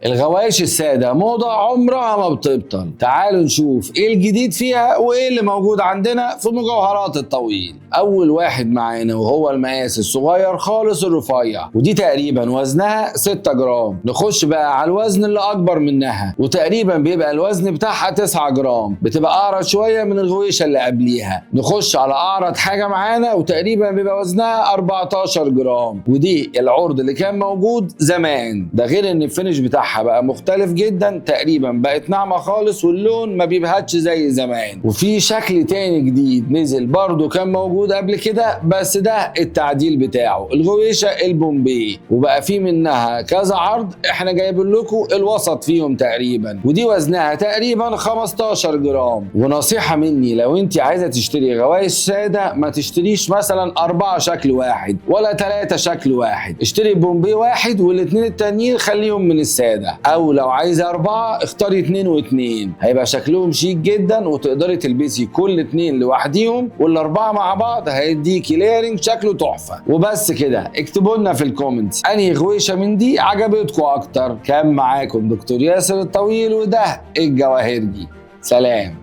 الغوايش السادة موضة عمرها ما بتبطل. تعالوا نشوف ايه الجديد فيها وايه اللي موجود عندنا في مجوهرات الطويل. اول واحد معانا وهو المقاس الصغير خالص الرفيع، ودي تقريبا وزنها 6 جرام. نخش بقى على الوزن اللي اكبر منها، وتقريبا بيبقى الوزن بتاعها 9 جرام، بتبقى اعرض شوية من الغويشة اللي قبليها. نخش على اعرض حاجة معانا وتقريبا بيبقى وزنها 14 جرام، ودي العرض اللي كان موجود زمان. ده غير ان ال finish بتاعها بقى مختلف جدا، تقريبا بقت ناعمة خالص واللون ما بيبهتش زي زمان. وفي شكل تاني جديد نزل برضو كان موجود قبل كده، بس ده التعديل بتاعه، الغويشة البومبي، وبقى في منها كذا عرض، احنا جايبين لكم الوسط فيهم تقريبا، ودي وزنها تقريبا 15 جرام. ونصيحة مني، لو انت عايزة تشتري غوايش سادة ما تشتريش مثلا 4 شكل واحد ولا 3 شكل واحد، اشتري بومبي واحد والاثنين التانيين خليهم من السادة، او لو عايزة 4 اختاري 2 و2، هيبقى شكلهم شيك جدا وتقدري تلبسي كل 2 لوحديهم، وال4 مع بعض هيديكي layering شكله تحفة. وبس كده، اكتبوا لنا في ال comments انهي غويشة من دي عجبتكم اكتر. كان معاكم دكتور ياسر الطويل وده الجواهرجي. سلام.